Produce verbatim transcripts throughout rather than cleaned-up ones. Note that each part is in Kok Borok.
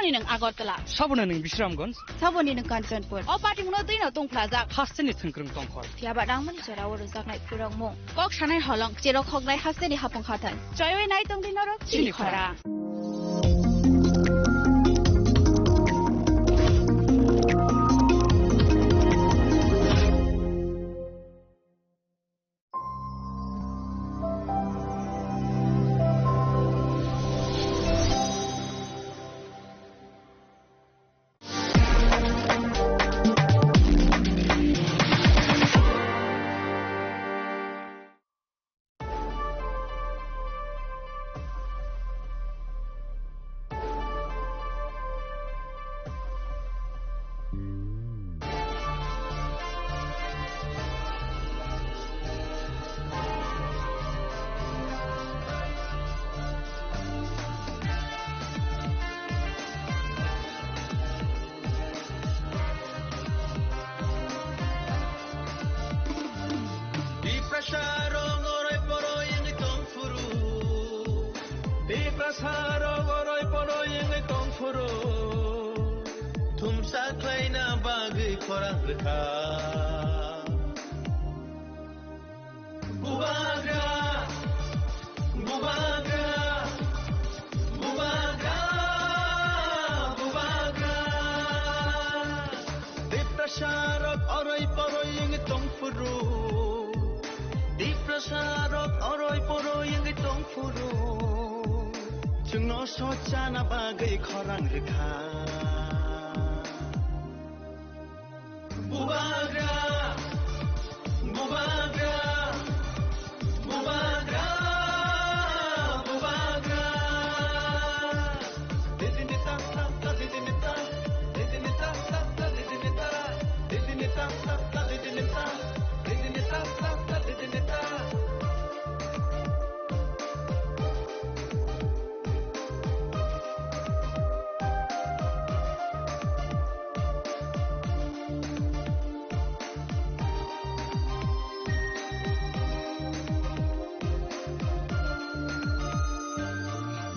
Ni nwng Agartala. Saboni nwng Bisramganj. Saboni nwng Kanchanpur. O party mungno twi no tongphlajak. Hasteni thwngkwrwng tongkhor. Phiya ba nangmani jora o rwjaknai khurokmung. Kok sanai holong, cherok hoknai hasteni hapung hathai. Choiwi nai tongdi norok chini chini khorang. Khorang. Tiprasa rok oroi poroi wngwi tongphuru. Tiprasa rok oroi poroi wngwi tongphuru. Thumsa khlaina bagwi khorang rwkha. Bubagra, bubagra, bubagra, bubagra. Tiprasa rok oroi poroi wngwi tongphuru. Tiprasa rok oroi poroi wngwi tongphuru. Chwngno sochana bagwi khorang rwkha. Bubagra, bubagra, bubagra, bubagra. Didini ta ta ta, didini ta, didini ta ta ta, didini ta, didini ta ta ta, didini ta, didini ta ta ta, didini ta.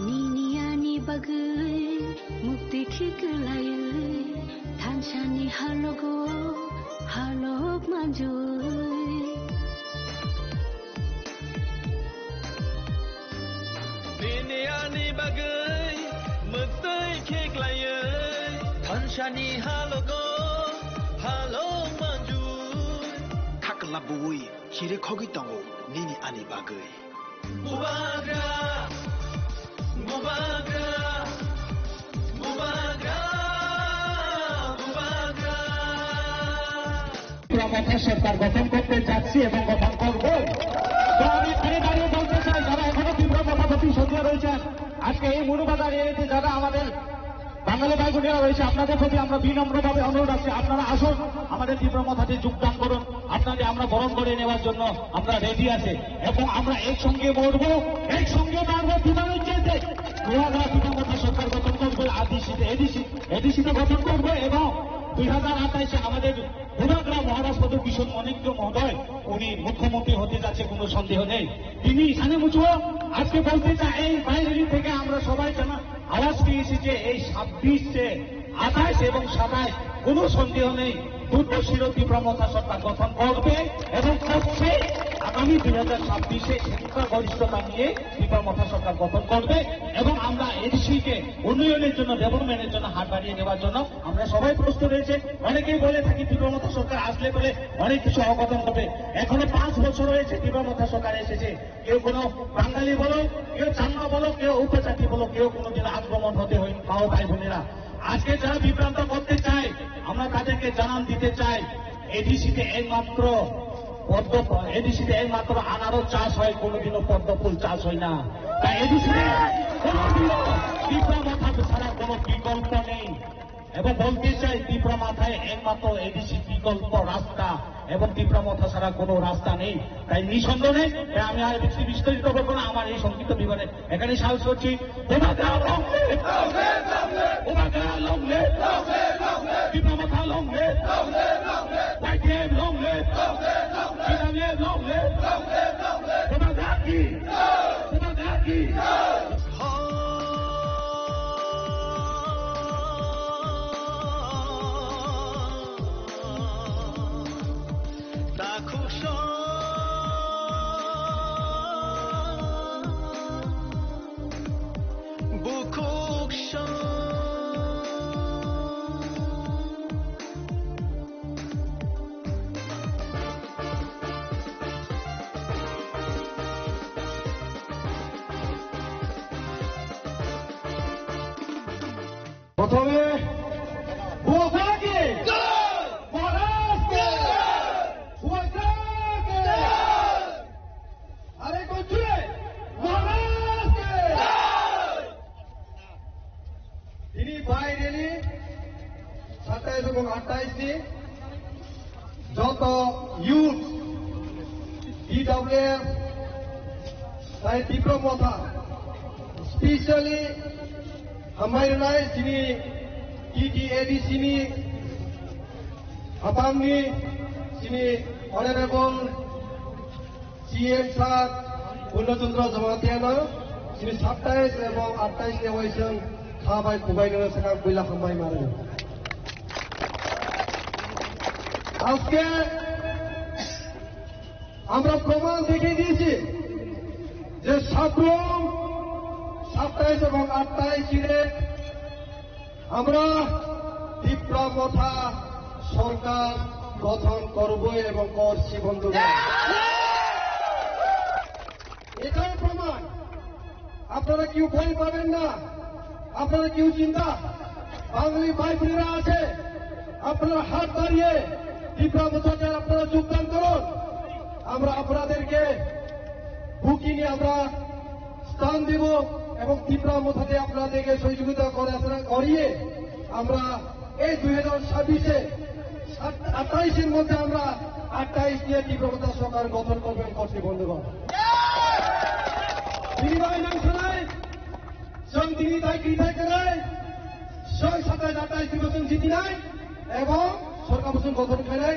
Nini ani bagwi mukti khiklaiwi thansani halogo halok manjui. Nini ani bagwi mwktwi khiklaiwi thansani halogo halok manjui. Khakla buwi chiri khogwi tongo nini ani bagwi. Bubagra, bubagra, bubagra, bubagra. Tripura মথা সরকার গঠন করতে যাচ্ছি এবং গঠন করব। তো আমি বারে বারে বলতে চাই, যারা এখনো ত্রিপুরা মথার প্রতি সক্রিয় রয়েছেন, আজকে এই মনুবাজার এরিয়াতে যারা আমাদের বাঙালি ভাই বোনেরা রয়েছে, আপনাদের প্রতি আমরা বিনম্রভাবে অনুরোধ রাখছি, আপনারা আসুন, আমাদের ত্রিপুরা মথাতে যোগদান করুন। আপনাকে আমরা বরণ করে নেওয়ার জন্য আমরা রেডি আছি এবং আমরা একসঙ্গে মরবো, একসঙ্গে মারবো। বিধানের চেয়ে বুবাগ্রা ত্রিপুরা মথা সরকার গঠন করবে, আদিসিতে এডিসি, এডিসিতে গঠন করবে এবং দুই হাজার আঠাইশে আমাদের বুবাগ্রা মহারাজ পদে কিশোর মাণিক্য মহোদয় উনি মুখ্যমন্ত্রী হতে যাচ্ছে, কোনো সন্দেহ নেই। তিনি এখানে মুছবো। আজকে বলতে চাই, এই বাইরে থেকে আমরা সবাই জানা আওয়াজ পেয়েছি যে এই ছাব্বিশে, আঠাশ এবং সাতাশ কোনো সন্দেহ নেই, দুর্দশির ত্রিপুরা মথা সরকার গঠন করবে এবং করছে। আগামী দুই হাজার ছাব্বিশে সংখ্যাগরিষ্ঠতা নিয়ে ত্রিপুরা মথা সরকার গঠন করবে এবং আমরা এডিসিকে উন্নয়নের জন্য, ডেভেলপমেন্টের জন্য হাত বাড়িয়ে দেওয়ার জন্য আমরা সবাই প্রস্তুত রয়েছে। অনেকেই বলে থাকি ত্রিপুরা মথা সরকার আসলে পরে অনেক কিছু অঘটন হবে। এখনো পাঁচ বছর হয়েছে ত্রিপুরা মথা সরকার এসেছে, কেউ কোনো বাঙালি বলো, কেউ চাকমা বলো, কেউ উপজাতি বলো, কেউ কোনোদিন আক্রমণ হতে হয়, মা ও ভাই বোনেরা। আজকে যারা বিভ্রান্ত করতে চায়, আমরা তাদেরকে জানান দিতে চাই, এডিসিতে একমাত্র পদ্ম, এডিসিতে একমাত্র আনারস চাষ হয়, কোনোদিনও পদ্ম ফুল চাষ হয় না। তাই এডিসিতে কোনোদিনও ত্রিপুরা মথা ছাড়া কোনো বিকল্প নেই। এবং বলতে চাই, ত্রিপুরা মথায় একমাত্র এডিসি বিকল্প রাস্তা এবং ত্রিপুরা মথা ছাড়া কোনো রাস্তা নেই। তাই নিঃসন্দেহ নেই। তাই আমি আর বেশি বিস্তারিত বলবো না, আমার এই সংক্ষিপ্ত বিবরণে এখানে শেষ করছি। বুবাগ্রা long live! বুবাগ্রা long live! ত্রিপুরা মথা long live! YTF long live! বিধানের long live! বুবাগ্রা কি? বুবাগ্রা কি? তবে বুয়া বুয়া কি? মহারাজ কে? বুয়া বুয়া কে? আরে কোন জুড়ে? মহারাজ কে? Tini bai rally সাতাইশ এবং আটাইশ ni joto youth, T W F, tai Tipra Motha, specially hambai rwnai chini T T A D C ni, Assam ni chini Honorable C M sir Purno Chandra Jamatia no chini সাতাইশ এবং আটাইশ ni waisong kha bai kubai no sakha buila hambai mano. আজকে আমরা প্রমাণ দেখিয়ে দিয়েছি যে সাবরুম সাতাইশ এবং আটাইশ রে আমরা তিপ্রা মথা সরকার গঠন করব এবং করছি বন্ধুরা। এটাই প্রমাণ। আপনারা কেউ ভয় পাবেন না, আপনারা কেউ চিন্তা, বাঙালি ভাই বোনেরা আছে, আপনারা হাত বাড়িয়ে তিপ্রা মথাতে আপনারা যোগদান করুন। আমরা আপনাদেরকে বুকে নিয়ে আমরা স্থান দিব এবং তিপ্রা মথাতে আপনাদেরকে সহযোগিতা করে, করিয়ে আমরা এই দুই হাজার ছাব্বিশে সাত-, আটাইশের মধ্যে আমরা আটাইশ নিয়ে তিপ্রা মথা সরকার গঠন করবেন, করছি বন্ধুগণ। Bini bagwi nang sanai, chwng tini tai kri tai kwnai, chwng satai datai twibo chwng jitinai, ebong sorkar bo chwng gothon khainai.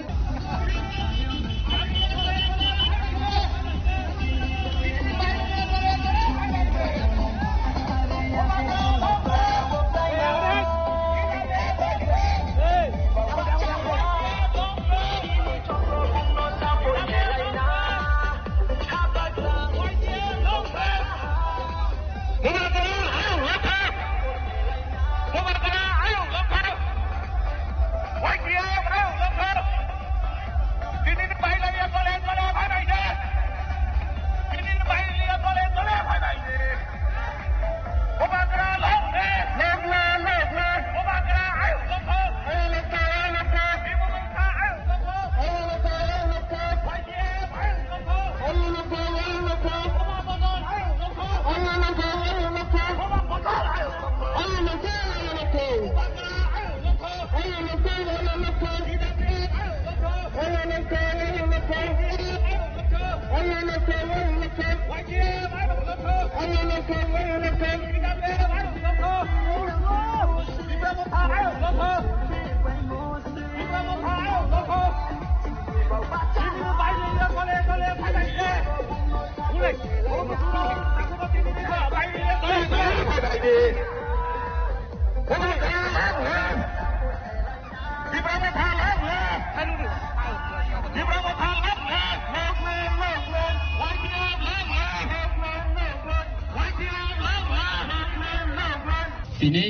Tini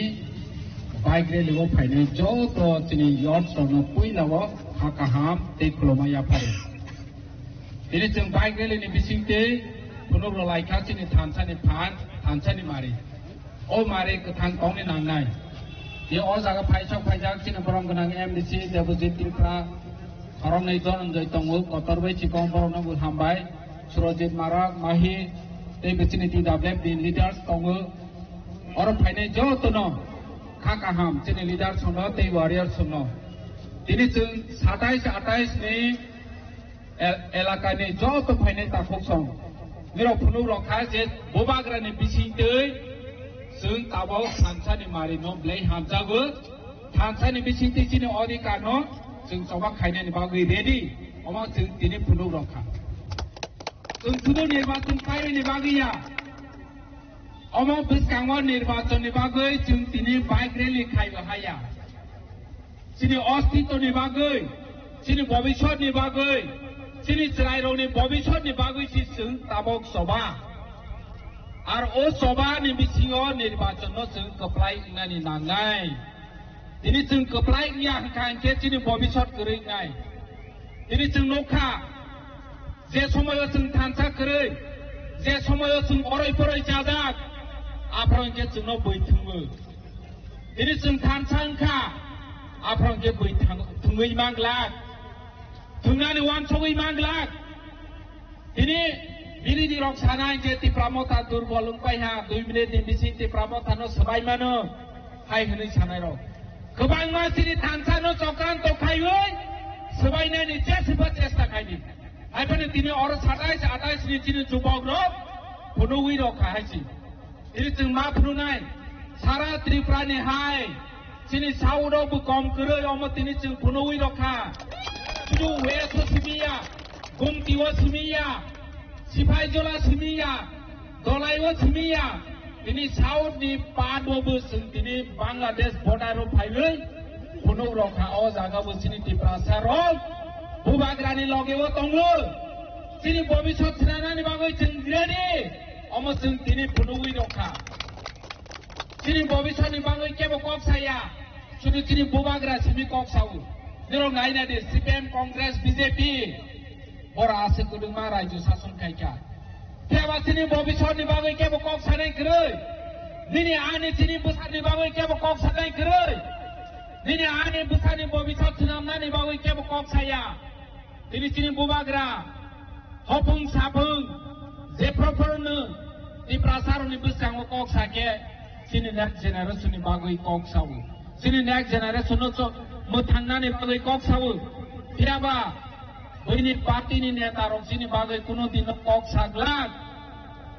bike rally o phainai joto chini youths rokno puila o kha kaham tei khulumma yaphari. Tini chwng bike rally ni bisingtwi phunuk rw laikha chini thansa ni phan, thansa ni mari. O mari kwthang tongni nangnai. Tei o jaga phaisok phaijak chini borom gwnang M D C Debojit Tripura, khoroknwi Dhananjoy tongo, kotor bai chikon borokno bo hambai, Surojit Marak, Mahi, tei bo chini T W F ni leaders tongo. Oro phainai jotono kha kaham chini leaders rokno tei warriors rokno. Tini chwng satais atais ni el-, elakani joto phainai takhuk song. Nirok phunuk rok kha je bubagrani bisingtwi chwng tabok thansani marino belai hamjago. Thansani bisingtwi chini odhikarno chwng choba khainani bagwi ready. Omo chwng tini phunuk rok kha. Chwng sudu nirbachon khainani bagwi ya. Omo bwskango nirbachonni bagwi chwng tini bike rally khaiwi haya. Chini ostitoni bagwi, chini bobisotni bagwi, chini chwrairokni bobisotni bagwi si chwng tabok choba. Ar o chobani bisingo nirbachonno chwng kwplai wngnani nangnai. Tini chwng kwplai wngya hwnkha hinkhe chini bobisot kwrwi wngnai. Tini chwng nukha, je somoio chwng thansa kwrwi, je somoio chwng oroi poroi chajak, aphuru hinkhe chwngno bui thwngwi. Tini chwng thansa wngkha, aphano khe bui thang-, thwngwi manglak, thwngnani uansugwi manglak. Tini biridhi rok sanai je Tipra Motha durbol wngpai ha, dui minute ni bising Tipra Motha no swbai mano, hai hwnwi sanai rok. Kwbangma chini thansa no chokranto khaiwi swbainani jeswba chesta khaidi. Hai phano tini oro satais atais ni chini jubok rok phunugwi rok kha hai si. Tini chwng ma phunuknai, sara Tripura ni hai, chini South rok bo kom kwrwi, omo tini chwng phunugwi rok kha. Chini West o simi ya, Gumti o simi ya, Siphaijola simi ya, Dolai o simi ya, tini South ni part o bo chwng tini Bangladesh border o phaiwi phunuk rok kha. O jaga bo chini Tiprasa rok Bubagra ni loge o tongo. Chini bobisot swnamnani bagwi chwng ready. Omo chwng tini phunugwi rok kha. Chini bobisot ni bagwi kebo kok saya. Sudu chini Bubagra simi kok sao. Nirok naina di C P M, Congress, B J P. Bora aswk kwbangma raijyo sason khaikha. Phiya ba chini bobisot ni bagwi kebo kok sanai kwrwi. Nini ani chini bwsani bagwi kebo kok sanai kwrwi. Nini ani bwsani bobisot swnamnani bagwi kebo kok saya. Tini chini Bubagra, hopung sapung, jephru phruno Tiprasarokni bwskango kok sakhe, chini next generation ni bagwi kok sao. Chini next generation no cho-, mwthangnani bagwi kok sao. Phiya ba, buini party ni neta rok chini bagwi kuno din no kok saglak.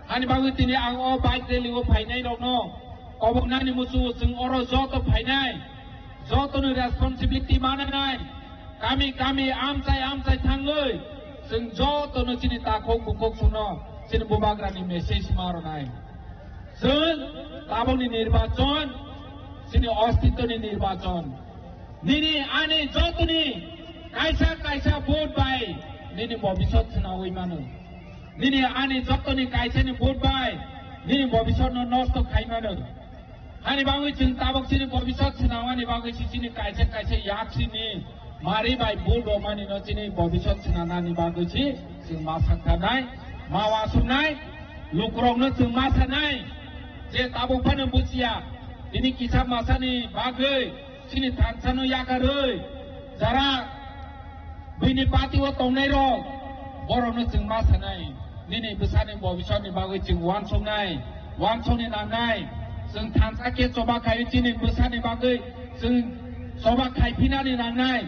Ani bagwi tini ang o bike rally o phainai rokno koboknani muchungo chwng oro joto phainai. Jotono responsibility mananai, kami kami amchai amchai thangwi, chwng jotono chini takhuk bukhuk suno chini Bubagrani message ma rwnai. Chwng tabukni nirbachon, chini ostitoni nirbachon. Nini ani jotoni kaisa kaisa vote bai nini bobisot swnawi mano. Nini ani jotoni kaisani vote bai nini bobisotno nosto khai mano. Hani bagwi chwng tabuk chini bobisot swnamani bagwi si chini kaisa kaisa yaksini mari bai vote rwmani no chini bobisot swnamnani bagwi si chwng ma sakharnai, ma uansuknai, lukurokno chwng ma sanai je tabuk phano buchiya tini kisa masani bagwi chini thansano yakarwi jara bini party o tongnai rok borokno chwng ma sanai. Nini bwsani bobisotni bagwi chwng uansuknai, uansukni nangnai. Chwng thansa khe choba khai chini bwsani bagwi chwng choba khai phinani nangnai.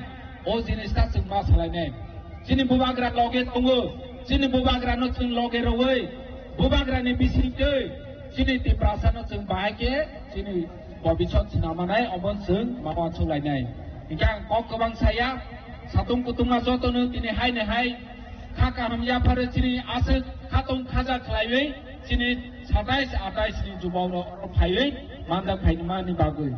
O jinis ta chwng ma salainai. Chini Bubagra loge tongo, chini Bubagrano chwng loge rwwi, Bubagrani bisingtwi chini Tiprasano chwng bahai khe chini bobisot swnamnai obo chwng ma uansuk lainai. Hinkhe ang kok kwbang saya, satung kutung ma jotono tini hai ni hai kha kaham yapharo chini aswk khatong khaja khlaiwi chini satais atais ni jubok rok phaiwi manjak phaimani bagwi.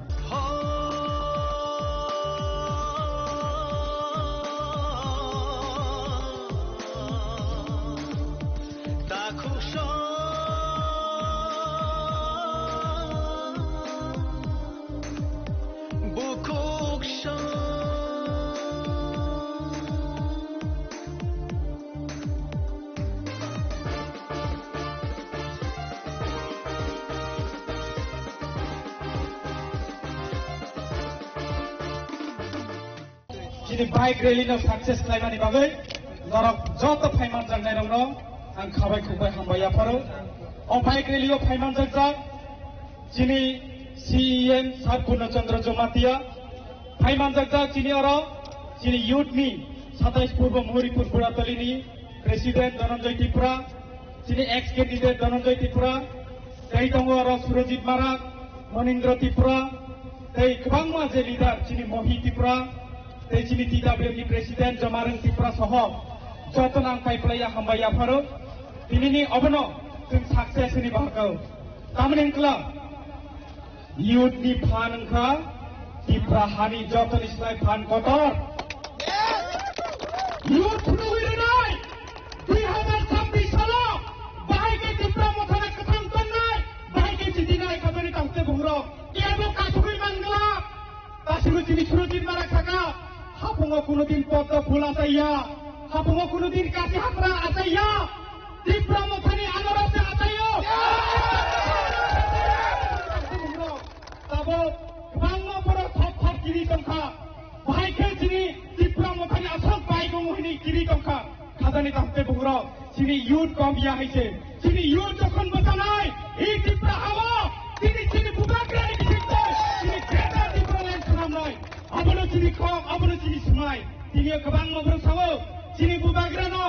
Chini bike rally no success khlaimani bagwi norok joto phaimanjaknairokno ang khabai khukbai hambai yapharo. O bike rally o phaimanjakjak chini C E M Sir Purno Chandra Jamatia, phaimanjakjak chini oro chini youth ni satais Purbo Muhuripur Buratali ni President Dhananjoy Tripura, chini ex candidate Dhananjoy Tripura, tei tongo oro Surojit Marak, Monindra Tripura, tei kwbangma je leader chini Mohi Tripura, tei chini T W F ni President Jamarang Tripura soho jotono ang paiplaiya hambai yapharo. Tinini obono chwng success ni bagwi. Tamni wngkla youth ni phan wngkha Tripura hani jotoni slai phan kotor. Youth phunugwi rwnai dui hazar chabbish salo bahai khe Tipra Mothano kwthang tongnai, bahai khe chidinai kabani tangte bungrok. Ebo kasugwi mangla. Kasugwi chini Surojit Marak saka, hapungo kuno din poddo phul achaiya, hapungo kuno din kasi hapra achaiya. Tipra Mothani anarok se achaio. Tangte bungrok. Tabuk Chini tongkha, bahai khe chini Tipra Mothani aswk bai tongo hwnwi chini tongkha. Khajani tamte bugrok, chini youth kom ya hai se. Chini youth jokhon bwchanai, i Tipra hao, chini, chini bubagrani bisingtwi, chini Greater Tipraland swnamnai. Abono chini kok, abono chini swmai. Tini kwbangma borok sao, chini bubagrano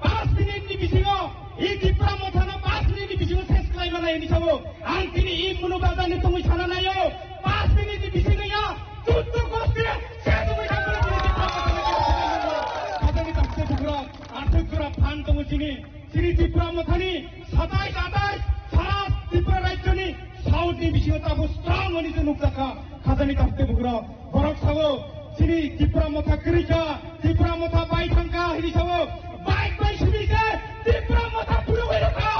Paanch minute ni bisingo, i Tipra Mothano paanch minute ni bisingo ses khlai manai hwnwi sao. Ang tini i Munu Bazar ni tongwi sana naio. Paanch minute ni bisingo ya, chuddo gosti ses wngwi thangmani tini Tipra Mothani kok khlai nango. Khajani tamte bugrok, aswk jora phan tongo chini. Chini Tipra Mothani satais atais sara Tripura rajyoni south ni bisingo tabuk strong hwnwi se nukjakha. Khajani tamte bugrok. Borok sao, chini Tipra Motha kwrwi kha, Tipra Motha bai thang kha hwnwi sao, bike bai simi se Tipra Motha phunugwi rw kha.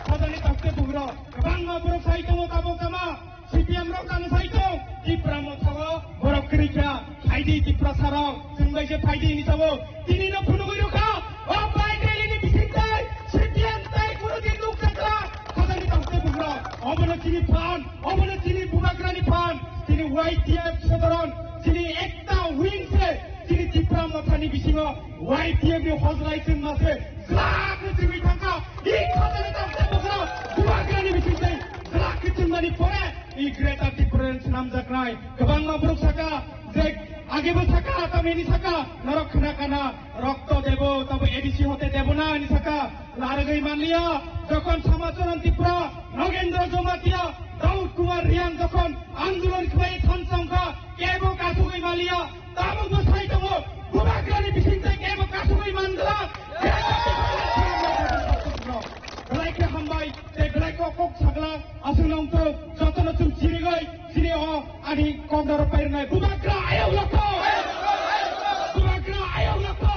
Khajani tamte bugrok, kwbangma borok sai tongo tabuk tama, C P M rok tamo sai tong, Tipra Motha o borok kwrwi kha, phaidi Tiprasa rok, chwng bai se phaidi hwnwi sao, tini no phunugwi rw kha, o bike rally ni bisingtwi C P M tai kunu din nuk chakla, khajani tamte bugrok, obono chini phan, obono chini bubagrani phan, chini Y T F sodorok, chini ekta wing se, chini Tipra Mothani bisingo Y T F ni hojlai chwngma se, jwlak ni chwngwi thangkha, i khajani tamte bugrok, bubagrani bisingtwi, jwlak ni chwngmani pore, i Greater Tipraland swnamjaknai, kwbangma borok saka, je agebo saka, tamni saka, norok khna kana, rokto debo, tabo A D C hote debo na, hwnwi saka, Largwi manliya, jokhon Samacharan Tripura, Nogendra Jamatia, Daud Kumar Reang jokhon andolon khlai thansa wngkha, kebo kasugwi manliya, tabukbo sai tongo, bubagrani bisingtwi kebo kasugwi manglak. Belai khe hambai, tei belai khe kok saglak, aswk nongtwk, jotono chwng chirigwi, Chini o ani kok daro pairnai bubagra ayok lokho. Bubagra ayok lokho.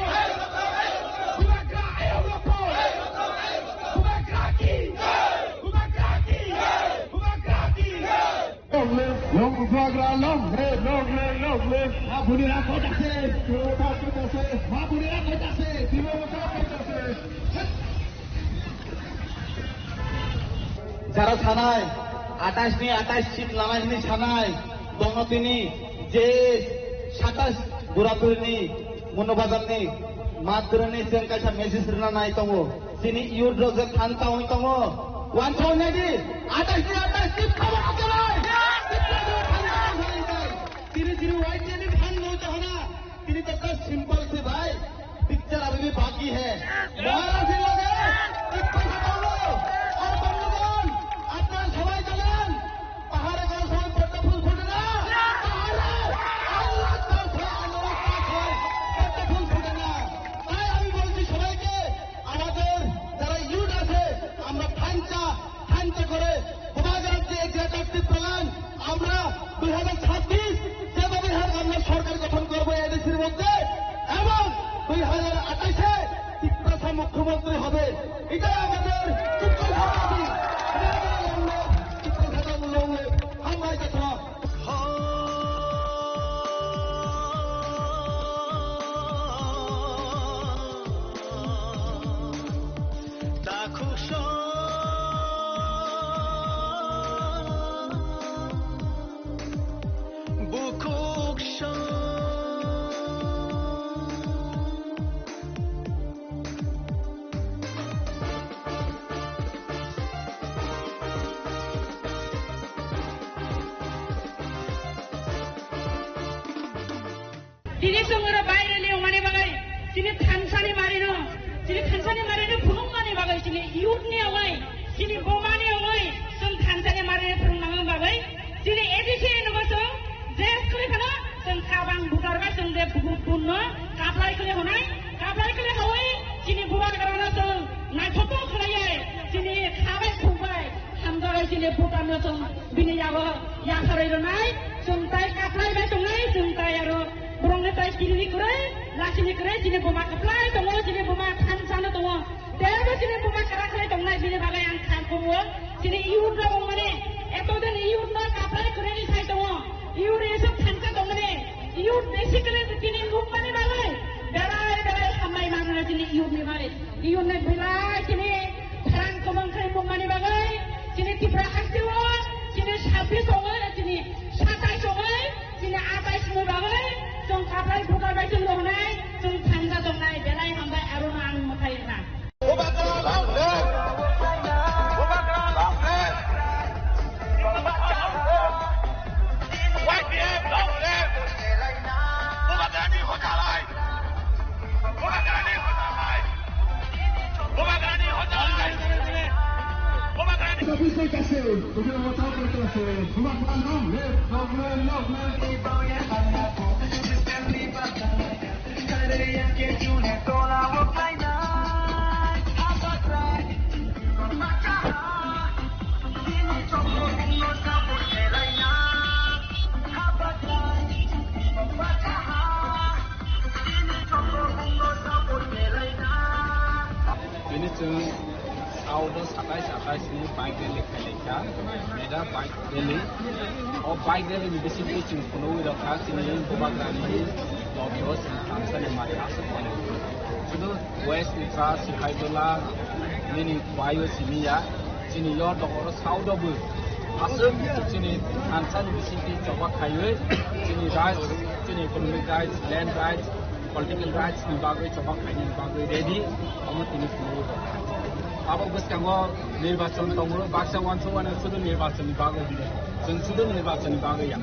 Bubagra ayok lokho. Bubagra ki. Bubagra ki. Bubagra ki. Long live, long bubagra, long live, long live, long live. Mabuni rakho dase. Mabuni rakho dase. Jara sanai, atais ni atais seat lanai hwnwi sanai, bono tini je satais Burapuri ni Munu Bazar ni matrwni chwng kaisa message rwna nai tongo. Chini youth rok je thansa wng tongo. Wansok nai di, atais ni atais seat khabo akalai. Tini chini Y T F ni phan noi to hana. Tini to ta simple se bhai, picture abhi bhi baki hai. Maharaj ji lage, ek paisa dolo. Aur bandhugan, apna sabai janan, pahar ka sabai padda phul phute na, pahar, Allah ka sabai, Allah ka sabai, padda phul phute na. Tai ami bolchi sabai ke, amader jara youth ache, amra thansa, thansa kore, Bubagra je Greater Tipraland, আমরা দুই হাজার ছাব্বিশ যেভাবে হোক আমরা সরকার গঠন করবো এডিসির মধ্যে, এবং দুই হাজার আঠাশে তিপ্রাসা মুখ্যমন্ত্রী হবে। এটাই আমাদের তিপ্রাসা দাবি। তিপ্রাসা দাবি লড়লে আমরা এটা Tini chwng oro bai rally wngmani bagwi, chini thansani marino, chini thansani marino phunukmani bagwi, chini youth ni wngwi, chini bomani wngwi, chwng thansani marino phunuknani bagwi, chini A D C ni nogo chwng je kwrwi phano, chwng kabang bujar bai chwng je bu-, bunno kaplai kwrwi hwnai, kaplai kwrwi hwnwi, chini bubagrano chwng naithotok khlaiwi, chini kha bai khuk bai, hamjagai chini bubagrano chwng bini yago yasarwi rwnai, chwng tai kaplai bai tongnai, chwng tai aro borokni tai kinini kwrwi, lasini kwrwi, chini buma kwplai tongo, chini buma thansa no tongo, teibo chini buma kwrak khlai tongnai, bini bagwi ang kha kumo, chini youth rok wngmani, eto din youth no kaplai kwrwi sai tongo, youth esok thansa tongmani, youth basically chini nukmani bagwi, berai berai hambai manna chini youth ni bagwi, youth ni belai chini Tharang kwbang khe mungmani bagwi chini Tripura haste o chini sabbish tongo, chini satais o Bagwi chwng khaphai bwkha bai chwng tongnai, chwng thansa tongnai, belai hambai, aro no ang mwthai kha. Bubagra long live! Bubagra long live! Y P F long live! Bubagrani hojalai! Bubagrani hojalai! Bubagrani hojalai! Bubagrani Bini chwng South o satais atais ni bike rally khailai kha, mega bike rally. O bike rally ni bisingtwi chwng phunugwi rok kha, chini Bubagrani logi o chwng thansa ni mari aswk mano. Sudu West ni kha Sipaijala nini bai o simi ya, chini yo dogoro South o bo aswk chini thansa ni bisingtwi choba khaiwi chini rights, chini economic rights, land rights, political rights ni bagwi choba khainani bagwi ready, omo tini phunugwi rok kha. Abo bwskango nirbachon tongo, baksa uansuk uanai sudu nirbachon ni bagwi hinwi. Chwng sudu nirbachon ni bagwi ya.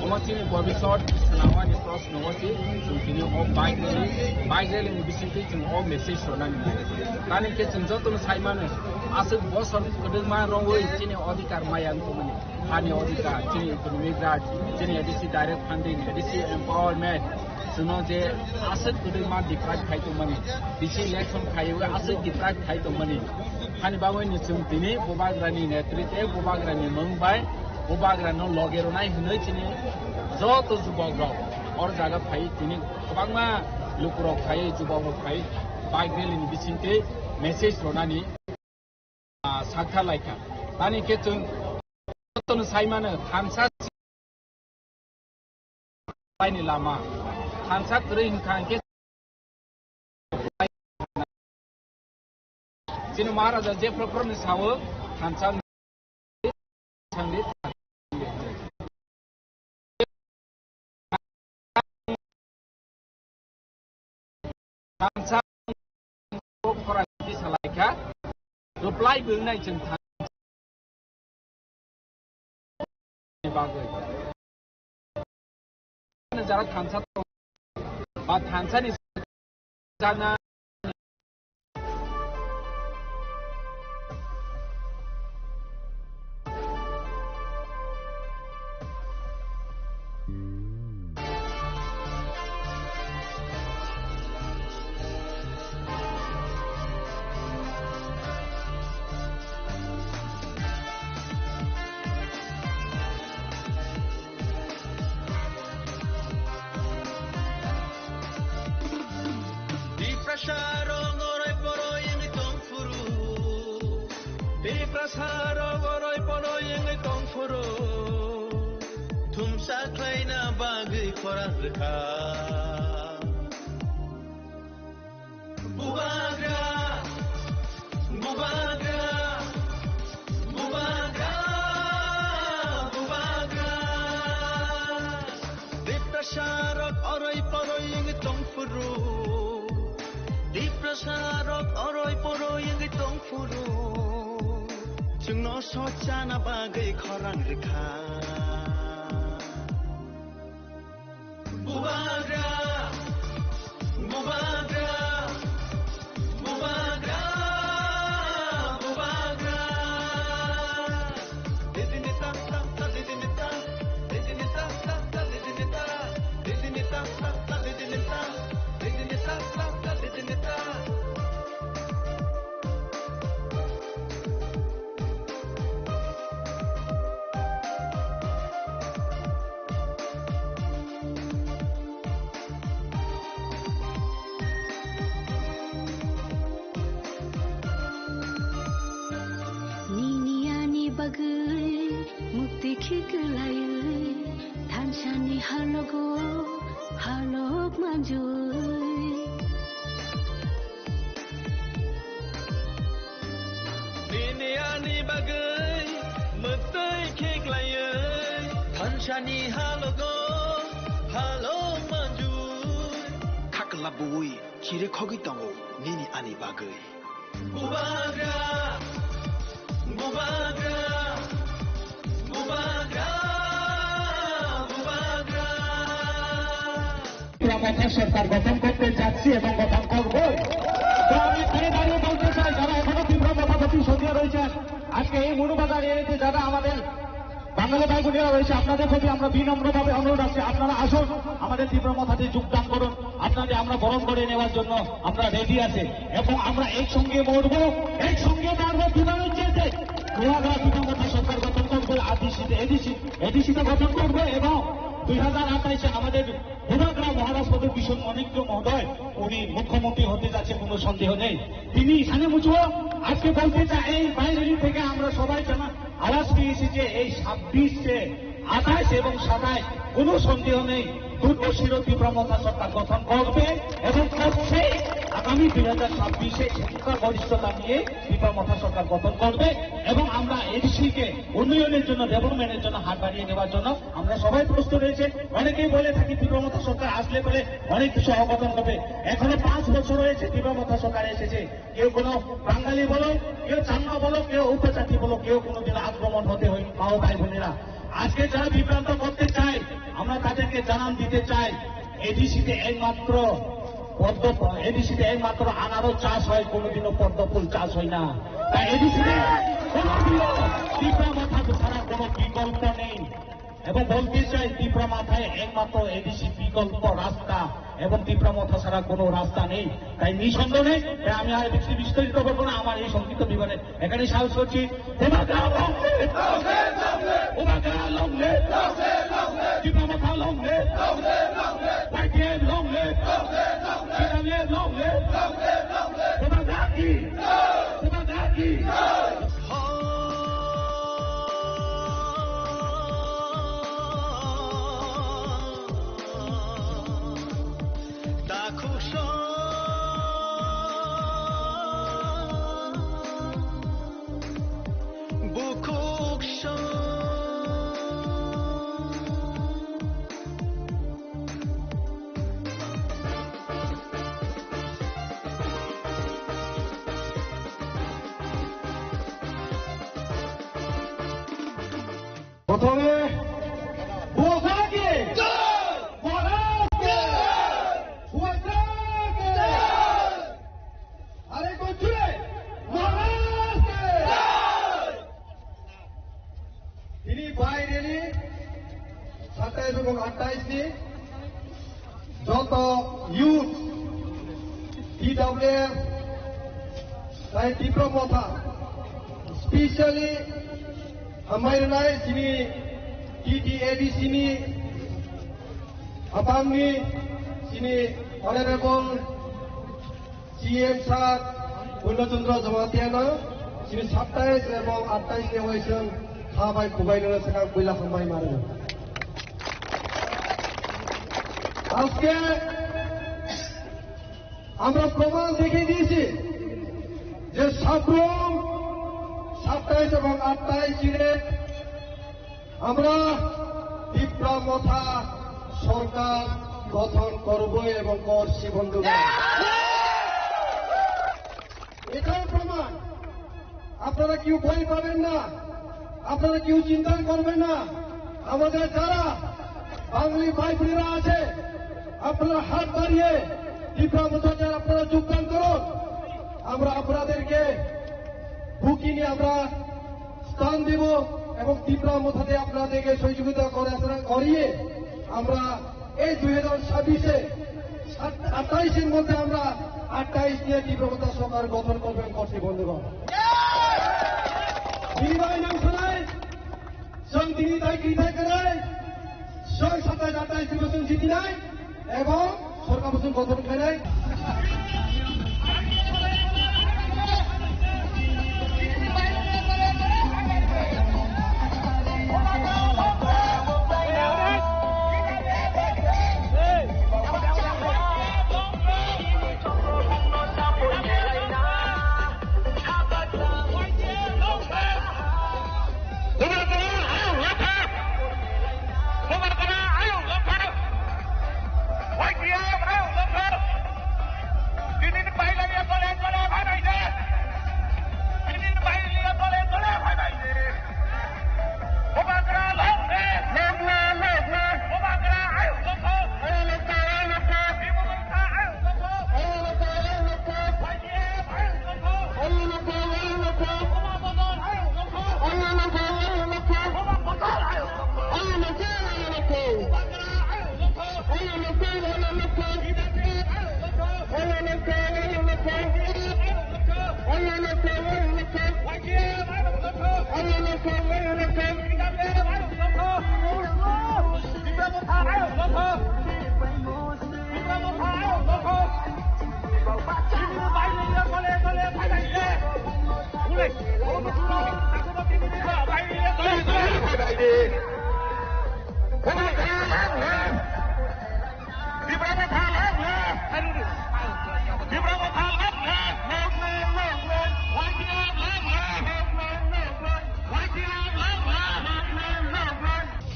Omo chini bobisot swnamani prosno o se chwng tini o bike rally, bike rally ni bisingtwi chwng o message rwnani nango. Tani khe chwng jotono sai mano, aswk bosor kwdwkma rwngwi chini odhikar maya wng tongmani. Hani odhikar, chini economic rights, chini A D C direct funding, A D C empowerment, chwngno je aswk kwdwkma deprive khai tongmani, D C election khaiwi aswk deprive khai tongmani. Hani bagwino chwng tini Bubagrani netritwe, Bubagrani mung bai, Bubagrano loge rwnai hwnwi chini joto jubokrok or jaga phai tini kwbangma lukurok phai, jubokrok phai bike rally ni bisingtwi message rwnani ah, sakha laikha. Tani khe chwng jotono sai mano, thansa ni lama. Thansa kwrwi hwnkha hwnkhe chini Maharaja je prokhorni sao thansa Thansa khorang tisa laikha, reply bo wngnai chwng thansa ni bagwi. Jara thansa tong, ba thansa ni jana Tiprasa rok oroi poroi wngwi tong phuru. Tiprasa rok oroi poroi wngwi tong phuru. Thumsa khlaina bagwi khorang rwkha. Bubagra, Bubagra, Bubagra, Bubagra. Tiprasa rok oroi poroi wngwi tong phuru. Tiprasa rok oroi poroi wngwi tong phuru. Chwngno sochana bagwi khorang rwkha. Bubagra, Bubagra, Bubagra, Bubagra. Didini ta ta ta, didini ta, didini ta ta ta, didini ta, didini ta ta ta, didini ta, didini ta ta ta, didini ta. Nini ani bagwi mukti khiklaiwi thansani halogo halok manjui. Nini ani bagwi mwtwi khiklaiwi thansani halogo halo Buwi chiri khogwi tongo nini ani bagwi. Bubagra, bubagra, bubagra, bubagra. Tripura মথা সরকার গঠন করতে যাচ্ছি এবং গঠন করব। তো আমি এখানে দাঁড়িয়ে বলতে চাই, যারা এখনো ত্রিপুরা মথার প্রতি সক্রিয় রয়েছেন, আজকে এই মনুবাজার এরিয়াতে যারা আমাদের বাঙালি ভাই বোনেরা রয়েছে, আপনাদের প্রতি আমরা বিনম্রভাবে অনুরোধ আছে, আপনারা আসুন, আমাদের ত্রিপুরা মথাতে যোগদান করুন। আপনাদের আমরা বরণ করে নেওয়ার জন্য আমরা রেডি আছি এবং আমরা একসঙ্গে মরবো, একসঙ্গে মরবো। বিধানের চেয়ে নোয়াগাঁও ত্রিপুরা মথা সরকার গঠন করবে, আদিসিতে এডিসি, এডিসিতে গঠন করবে এবং দুই হাজার আঠাইশে আমাদের বুবাগ্রা মহারাজ পদে ভীষণ মাণিক্য মহোদয় উনি মুখ্যমন্ত্রী হতে যাচ্ছে, কোনো সন্দেহ নেই। তিনি এখানে মুচুয়া আজকে বলতে চাই, এই বাইরে থেকে আমরা সবাই জানা আওয়াজ পেয়েছি যে এই ছাব্বিশে, আঠাশ এবং সাতাশ কোনো সন্দেহ নেই, দুর্গশির ত্রিপুরা মথা সরকার গঠন করবে এবং করছে। আগামী দুই হাজার ছাব্বিশে সংখ্যাগরিষ্ঠতা নিয়ে ত্রিপুরা মথা সরকার গঠন করবে এবং আমরা এডিসি কে উন্নয়নের জন্য, ডেভেলপমেন্টের জন্য হাত বাড়িয়ে দেওয়ার জন্য আমরা সবাই প্রস্তুত রয়েছে। অনেকেই বলে থাকি ত্রিপুরা মথা সরকার আসলে পরে অনেক কিছু অঘটন হবে। এখনো পাঁচ বছর হয়েছে ত্রিপুরা মথা সরকার এসেছে, কেউ কোনো বাঙালি বলো, কেউ চাকমা বলো, কেউ উপজাতি বলো, কেউ কোনোদিন আক্রমণ হতে হয়। মা ও ভাই বোনেরা, আজকে যারা বিভ্রান্ত করতে চায়, আমরা তাদেরকে জানান দিতে চাই, এডিসিতে একমাত্র পদ্ম, এডিসিতে একমাত্র আনারস চাষ হয়, কোনোদিনও পদ্ম ফুল চাষ হয় না। তাই এডিসিতে কোনোদিনও ত্রিপুরা মথা ছাড়া কোনো বিকল্প নেই। এবং বলতে চাই, ত্রিপুরা মথায় একমাত্র এডিসি বিকল্প রাস্তা এবং ত্রিপুরা মথা ছাড়া কোনো রাস্তা নেই। তাই নিঃসন্দেহ নেই। তাই আমি আর বেশি বিস্তারিত বলবো না, আমার এই সংক্ষিপ্ত বিবরণে এখানেই শেষ করছি। বুবাগ্রা long live! বুবাগ্রা long live! ত্রিপুরা মথা long live! YTF long live! টিডাব্লিউএফ long live! বুবাগ্রা কি? বুবাগ্রা কি? প্রথমে বুবাগ্রাকে, মহারাজকে, বুবাগ্রাকে, আরেকবার জোরে, মহারাজকে। Tini bai rally সাতাইশ এবং আটাইশ ni joto youth, T W F, tai Tipra Motha, specially hambai rwnai chini T T A D C ni, apang ni chini Honorable C M sir Purno Chandra Jamatia no chini সাতাইশ এবং আটাইশ ni waisong kha bai kubai no sakang puila hambai mano. আজকে আমরা প্রমাণ দেখিয়ে দিয়েছি যে সাবরুম সাতাইশ এবং আটাইশ দিনে আমরা তিপ্রা মথা সরকার গঠন করব এবং করছি বন্ধুরা। এটাই প্রমাণ। আপনারা কেউ ভয় পাবেন না, আপনারা কেউ চিন্তা করবেন না। আমাদের যারা বাঙালি ভাই বোনেরা আছে, আপনারা হাত বাড়িয়ে তিপ্রা মথাতে আপনারা যোগদান করুন। আমরা আপনাদেরকে বুকে নিয়ে আমরা স্থান দেব এবং তিপ্রা মথাতে আপনাদেরকে সহযোগিতা করে, করিয়ে আমরা এই দুই হাজার ছাব্বিশে সাত-, আটাইশের মধ্যে আমরা আটাইশ নিয়ে তীব্রতা সরকার গঠন করবেন করছি বন্ধুগণ। Bini bai nang sanai, chwng tini tai kri tai krai, chwng satai atai nirbachon jitinai, ebong sorkar bochon gothono khlainai.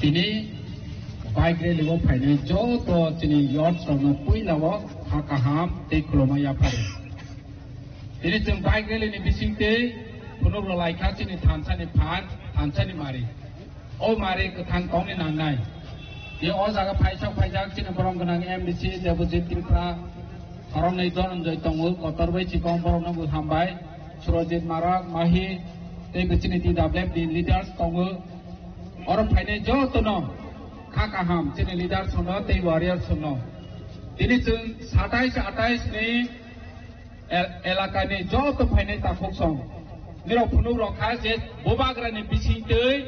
Tini bike rally o phainai joto chini youths rokno puila o kha kaham tei khulumma yaphari. Tini chwng bike rally ni bisingtwi phunuk rw lai kha chini thansa ni phan, thansa ni mari. O mari kwthang tongni nangnai. Tei o jaga phaisa phaijak chini borom gwnang M D C Debojit Tripura, khoroknwi Dhananjoy tongo, kotor bai chikon borokno bo hambai. Surojit Marak, Mahi, tei bo chini T W F ni leaders tongo. Oro phainai jotono kha kaham chini leaders no tei warriors no. Tini chwng satais atais ni el-, elakani joto phainai takhuk song. Nirok phunuk rok kha je bubagrani bisingtwi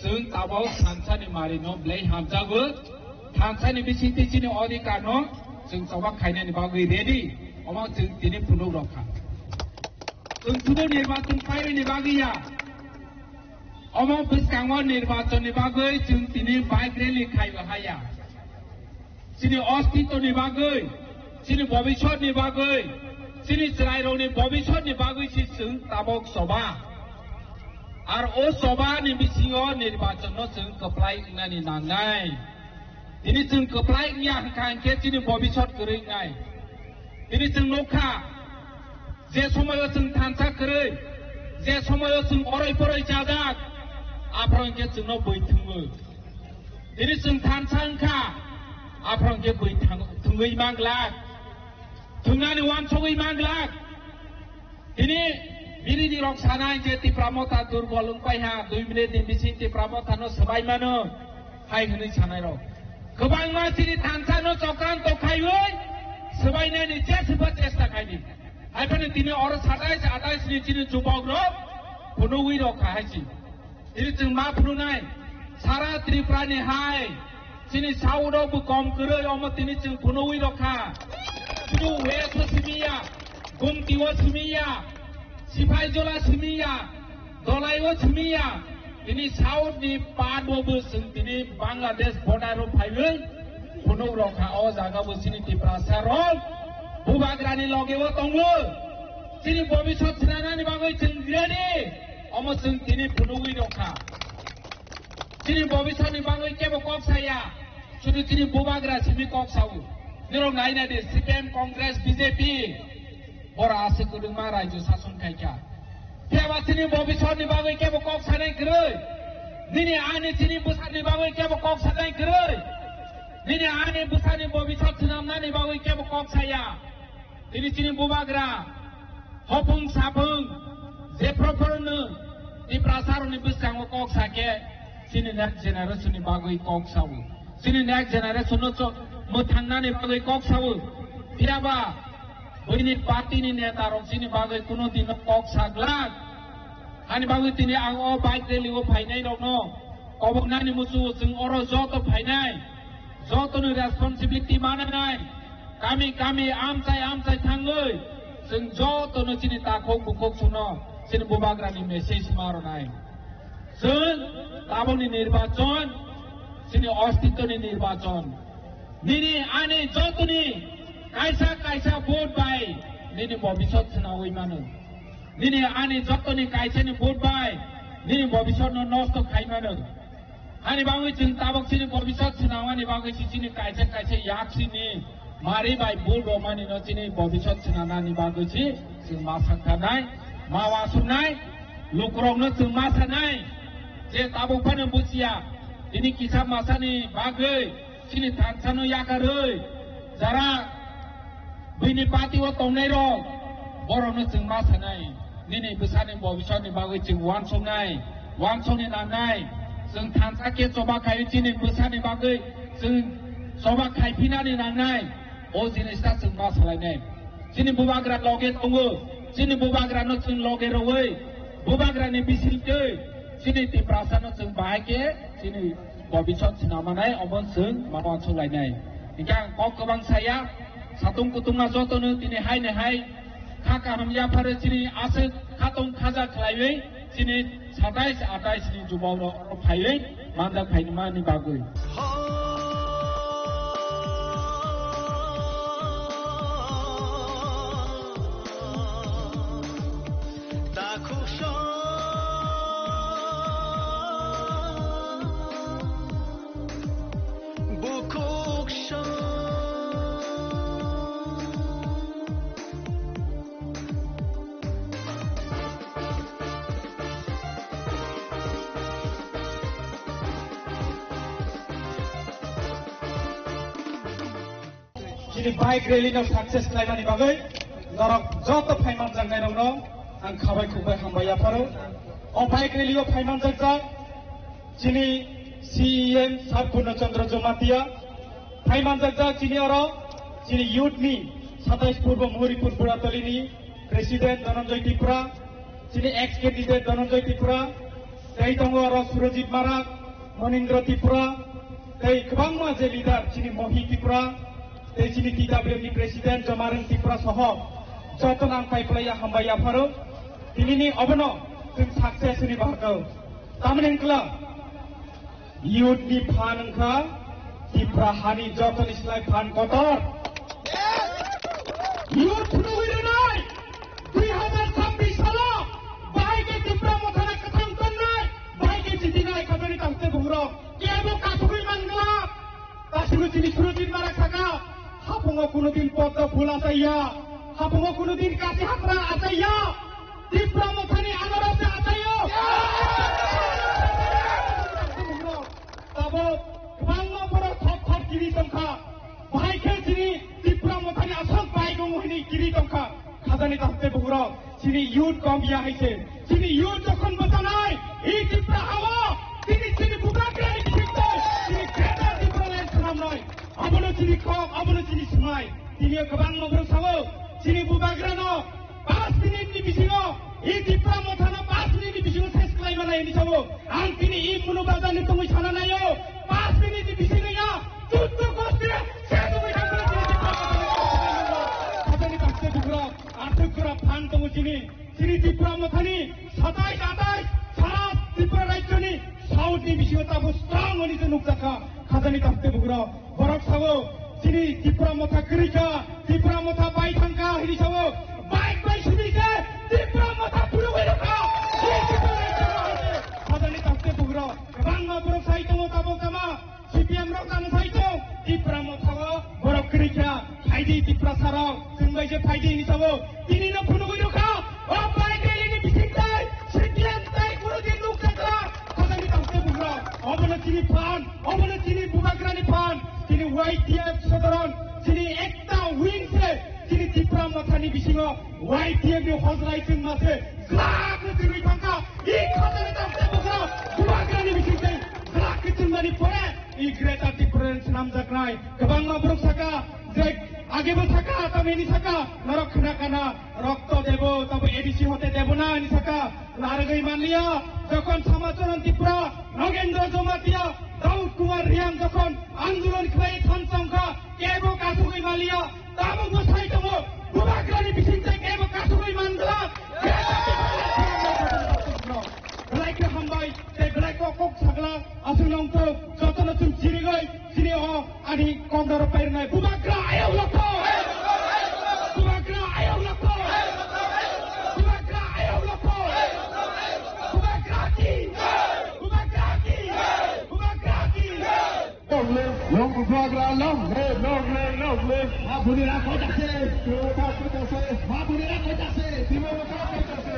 chwng tabok thansani marino belai hamjago. Thansani bisingtwi chini odhikarno chwng choba khainani bagwi ready. Omo chwng tini phunuk rok kha. Chwng sudu nirbachon khainani bagwi ya. Omo bwskango nirbachonni bagwi chwng tini bike rally khaiwi haya. Chini ostitoni bagwi, chini bobisotni bagwi, chini chwrairokni bobisotni bagwi se chwng tabok choba. Ar o chobani bisingo nirbachonno chwng kwplai wngnani nangnai. Tini chwng kwplai wngya hwnkha hinkhe chini bobisot kwrwi wngnai. Tini chwng nukha, je somoio chwng thansa kwrwi, je somoio chwng oroi poroi chajak, aphoro hinkhe chwngno bui thwngwi. Tini chwng thansa wngkha, aphoro hinkhe bui thang-, thwngwi manglak, thwngnani uansugwi manglak. Tini biridhi rok sanai je Tipra Motha durbol wngpai ha, dui minute ni bising Tipra Motha no swbai mano, hai hwnwi sanai rok. Kwbangma chini thansa no chokranto khaiwi swbainani jeswba chesta khaidi. Hai phano tini oro satais atais ni chini jubok rok phunugwi rok kha hai si. Tini chwng ma phunuknai, sara Tripura ni hai, chini South o bo kom kwrwi, omo tini chwng phunugwi rok kha. Chini West o simi ya, Gumti o simi ya, Sipaijala simi ya, Dhalai o simi ya. Tini South ni part o bo chwng tini Bangladesh border o phaiwi phunuk rok kha. O jaga bo chini Tiprasa rok bubagra ni loge o tongo. Chini bobisot swnanani bagwi chwng ready. Omo chwng tini phunugwi rok kha. Chini bobisotni bagwi kebo kok saya, sudu chini bubagra simi kok sao. Nirok naina di, C P M, Congress, B J P, bora aswk kwbangma raijyo sason khaikha. Phiyaba chini bobisotni bagwi kebo kok sanai kwrwi. Nini ani chini bwsani bagwi kebo kok sanai kwrwi. Nini ani bwsani bobisot swnamnani bagwi kebo kok saya. Tini chini bubagra, hopung sapung, jephru phruno Tiprasarokni bwskango kok sakhe, chini next generation ni bagwi kok sao. Chini next generation no cho-, mwthangnani bagwi kok sao. Phiyaba, buini party ni neta rok chini bagwi kuno dino kok saglak. Hani bagwi tini ang o bike rally o phainai rokno koboknani muchungo chwng oro joto phainai. Jotoni responsibility mananai, kami kami amchai amchai thangwi, chwng jotono chini takhuk bukhuk suno chini bubagrani message ma rwnai. Chwng tabukni nirbachon, chini ostitoni nirbachon. Nini ani jotoni kaisa kaisa vote bai nini bobisot swnawi mano. Nini ani jotoni kaisani vote bai nini bobisotno nosto khai mano. Ani bagwi chwng tabuk chini bobisot swnamani bagwi si chini kaisa kaisa yak sini mari bai bul romani no chini bobisot swnamani bagwi si chwng ma sakharnai, ma wasuknai, lukurokno chwng ma sanai. Je tabuk phano buchiya, tini kisa masani bagwi chini thansano yakarwi, jara Bini party o tongnai rok, borokno chwng ma sanai, nini bwsani bobisotni bagwi chwng uansuknai, uansukni nangnai, chwng thansa khe choba khai chini bwsani bagwi chwng choba khai phinani nangnai, o jinis ta chwng ma salainai. Chini bubagra loge tongo, chini bubagrano chwng loge rwui, bubagrani bisingtwi chini Tiprasano chwng bahai khe chini Bobiswt sinamanai omo chwng mano achuk lainai. Hinkhe ang kok kwbang saya, satung kutung ma jotono tini hai ne hai kha kaham yapharo chini aswk khatong khaja khlaiwi chini satais atais ni jubao rok phaiwi manjak phaimani bagwi. Chini bike rally no success khlaimani bagwi norok joto phaimanjaknairokno ang khabai khukbai hambai yapharo. O bike rally o phaimanjakjak chini C E M Sir Purno Chandra Jamatia, phaimanjakjak chini oro chini youth ni satais Purbo Muhuripur Buratali ni President Dhananjoy Tripura, chini ex candidate Dhananjoy Tripura, tei tongo oro Surajit Marak, Monindra Tripura, tei kwbangma je leader chini Mohi Tripura, tei chini T W F ni President Jomarang Tripura soho jotono ang pai phlai ya hambai yapharo. Tinini obono chwng success ni bahai. Tamni hwnkla youth ni phan wngkha Tipra hani jotoni slai phan kotor. Youth phunugwi rwnai dui hazar chabbish salo bahai khe Tipra Mothano kwthang tonnai, bahai khe jitinai khatani tangte bugrok kebo kasugwi mangla. Tasigo chini Surajit Marak saka, hapungo kunudin poddo phul achaiya, hapungo kunudin kasi hapra achaiya, Tipra Mothani anarase achaio. Tabo kwbangma borok thok thok kiri tongkha, bahai khe chini Tipra Mothani aswk bai tongo hwnwi kiri tongkha. Khajani tangte bugrok, chini youth kom ya hai se. Chini youth jokhon bwchanai, i Tipra hao, chini, chini bubagrani bisingtwi, chini greater Tipraland swnamnai. Abono chini kok, abono chini swmai. Tini kwbangma borok sao, chini bubagrano pas minute ni bisingo, i Tipra Mothano pas minute ni bisingo ses khlai manai hwnwi sao. Ang tini i Munu Bazar ni tongwi sana naio, pas minute ni bisingo ya, chuddo goste, ses wngwi thangkhe chini Tipra Mothano. Khajani tangte bugrok. Aswk jora phan tongo chini, chini Tipra Mothani satais atais sara Tripura rajyoni south ni bisingo tabuk strong hwnwi se nukjakha. Khajani tangte bugrok, borok sao chini Tipra Motha kwrwi kha, Tipra Motha bai thangkha hwnwi sao, bike bai simi se Tipra Motha phunugwi rwkha. Khajani tangte bugrok, kwbangma borok sai tongo tabuk tama. C P M rok tamo sai tong, Tipra Mothao borok kwrwi kha, phaidi Tiprasa rok, chwng bai je phaidi hwnwi sao, tini no phunugwi rwkha, o bike rally ni bising tai, C P M tai kunu din nuk jakla, khajani tangte bugrok, obono chini phan, obono chini bubagrani phan, chini Y T F sodoron, chini ekta wing se, chini Tipra Mothani bisingo, Y T F ni hojlai chwngma se glak no twi rwi thangkha. I khajani tangte bugrok bubagrani bising tei glak khe chwngmani pore i Greater Tipraland swnamjaknai. Kwbangma borok saka je age bo saka tamni saka norok khna kana rokto debo tabo A D C hote debo na hwnwi saka narwgwi manliya. Jokhon Samacharan Tripura, Nogendra Jamatia, Daud Kumar Reang jokhon andolon khlai thansa wngkha kebo kasugwi manliya. Tabuk bo sai tongo, bubagrani bising tei kebo kasugwi man glak. Belai khe hambai, tei belai khe kok sagla, aswk nong tok, jotono chwng chirigwi, chini o ani kok daro pairnai. Bubagra ayok lokho! Bubagra ayok lokho! Bubagra ayok lokho! Bubagra ki! Bubagra ki! Bubagra ki! Long live, long bubagra, long live, long live, long live. Mabunira koi jakse, Tiprasa koi jakse, Mabunira koi jakse, Tiprasa koi jakse.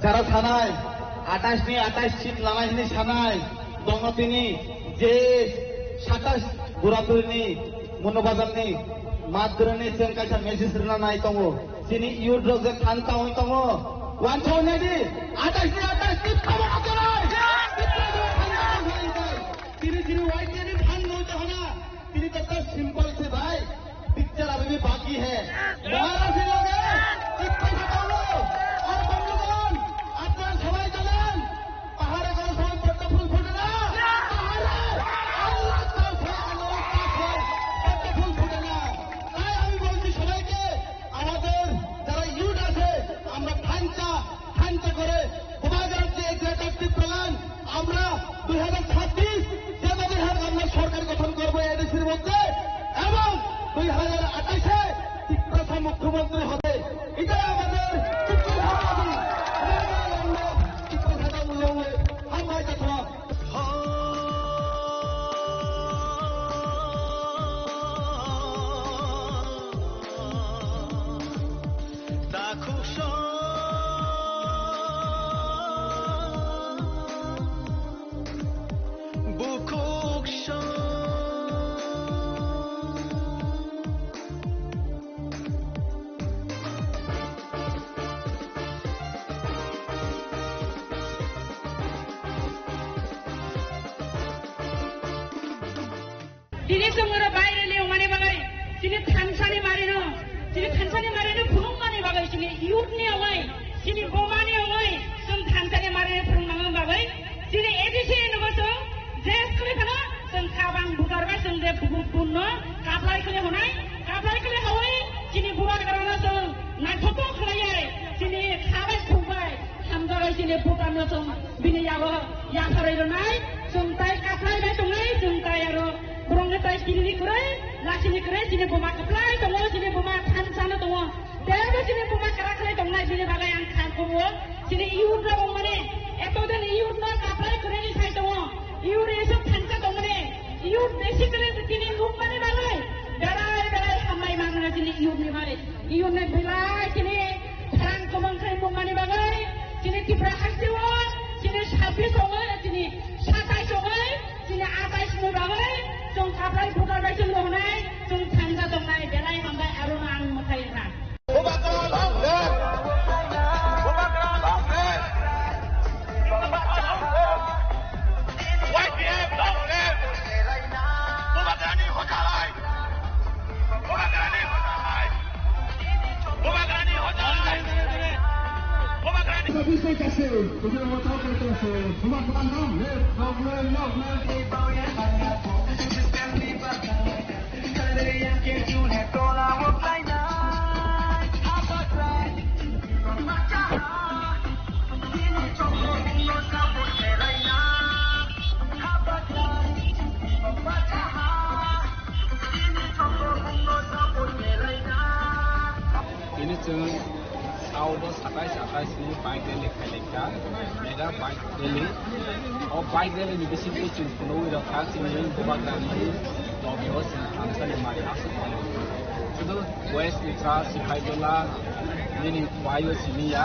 Jara sanai, atais ni atais seat lanai hwnwi sanai, tongo tini je satais Burapuri ni Mono Bazar ni madrwni chwng kaisa message rwna nai tongo. Chini youth rok je khan tangwi tongo. Wansok nai di, atais ni atais ni khamar acharai. Chini chini Y T F ni phan no jahana. Chini to ekta simple se bhai. Picture abhi bhi baki hai. Maharaj ji loge, ek paisa tolo. Aur bhai logon, apna sabai janan. দুই হাজার আঠাশে তিপ্রাসা মুখ্যমন্ত্রী হবে। এটাই আমাদের তিপ্রাসা দাবি। আমরা লড়বো তিপ্রাসা দাবি লড়বো। হামলা এটা থামা। Tini chwng oro baireni wngmani bagwi, chini thansani marino, chini thansani marino phunukmani bagwi, chini youth ni wngwi, chini bomani wngwi, chwng thansani marino phunukmani bagwi, chini A D C ni nugo chwng dress kwrwi phano, chwng khabang bujar bai chwng je bu-, bunno kaplai khwlai hwnai, kaplai khwlai hawi, chini bubagrano chwng naithotok khlaiwi, chini khabai khukbai, hamjabai chini bukarno chwng bini yago yapharwi rwnai, chwng tai kaplai bai tongnai, chwng tai aro borokno tai kinini kwrwi, lachini kwrwi, chini buma kwplai tongo, chini buma thansano tongo, teibo chini buma kwrak khlai tongnai, bini bagwi ang kha kumo, chini youth rok wngmani, eto din youth no kaplai kwrwini sai tongo, youth esok thansa tongmani, youth basically chini nukmani bagwi, belai belai hambai mangna chini youth ni bagwi, youth ni belai chini Khorang kwbang khe nukmani bagwi chini Tripura haste o chini sabbish tongo, chini satais tongo, chini atais ni bagwi chwng kaplai bujar bai chwng rwnai, chwng thansa tongnai, belai hambai, aro no ang mwthai kha. Bubagra long live! Bubagra long live! Y P F long live! Bubagrani hojalai! Tini chwng South o satais atais ni bike rally khailai kha, mega bike rally. O bike rally ni bisingtwi chwng phunugwi rwkha chini Bubagra ni loge o chwng thansa ni mari aswk phano. Sudu West ni tra Sipaijala nini bai o simi ya.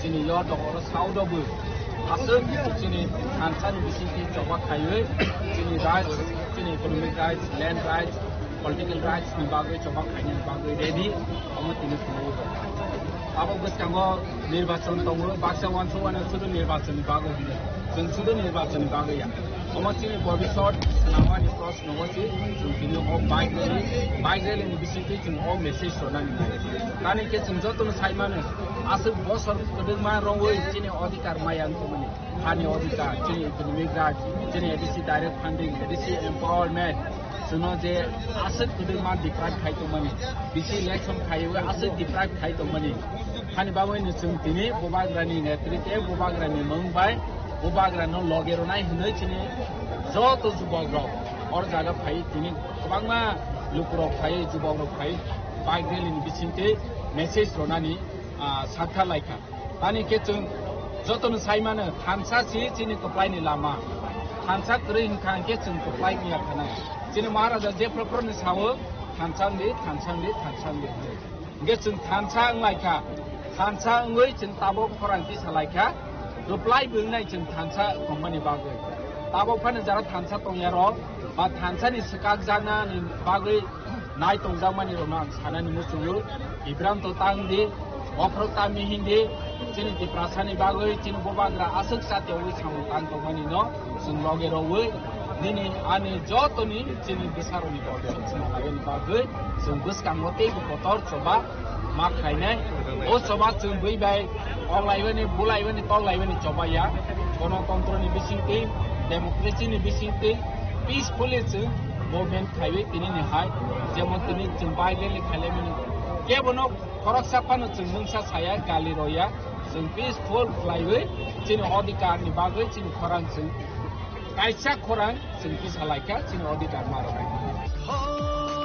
Chini yo dogoro South o bo aswk chini thansa ni bisingtwi choba khaiwi chini rights, chini economic rights, land rights, political rights ni bagwi choba khainani bagwi ready, omo tini phunugwi rwkha. Abo bwskango nirbachon tongo, baksa uansuk uanai sudu nirbachon ni bagwi hino. Chwng sudu nirbachon ni bagwi ya. Omo chini bobisot swnamani proshno o se chwng tini o bike rally, bike rally ni bisingtwi chwng o message rwnani nai. Tani khe chwng jotono sai mano, aswk bosor kwdwkma rwngwi chini odhikar maya wng tongmani. Hani odhikar, chini economic rights, chini A D C direct funding, A D C empowerment, chwngno je aswk kwdwkma deprive khai tongmani, bisi election khaiwi aswk deprive khai tongmani. Hani bagwino chwng tini Bubagrani netritwe, Bubagrani mung bai, Bubagrano loge rwnai hwnwi chini joto jubokrok or jaga phai tini kwbangma lukurok phai, jubokrok phai, bike rally ni bisingtwi message rwnani, ah, sakha laikha. Tani khe chwng jotono sai mano, thansa si chini kwplaini lama. Thansa kwrwi hwnkha hwnkhe chwng kwplai wngya khanai. Chini Maharaja jephru phru ni sao, thansa wngdi, thansa wngdi, thansa wngdi hwnwi. Hwnkhe chwng thansa wnglaikha, thansa wngwi chwng tabuk khorang tisa laikha, kwplai bo wngnai chwng thansa tongmani bagwi. Tabuk phano jara thansa tongyarok ba thansani swkakjaknani bagwi nai tongjakmani rokno ang sanani muchungo, Bibranto ta wngdi, bokhorok ta mihindi, chini Tiprasani bagwi, chini Bubagra aswk chatiogwi samung tang tongmani no chwng loge rogwi, nini ani jotoni chini bwsarokni loge rok chwng laiyani bagwi chwng bwskango teibo kotor choba ma khlainai. O choba chwng bui bai oklaibani, bulaibani, toklaibani choba ya. Gonotontro ni bisingtwi, democracy ni bisingtwi, peacefully chwng movement khaiwi tini ni hai, jemon tini chwng bike rally khailaimani. Kebono khoroksa phano chwng mungsa saya, gali roya, chwng peaceful khlaiwi chini odhikar ni bagwi chini khorang chwng kaisa khorang chwng tisa laikha, chini odhikar ma rwkha.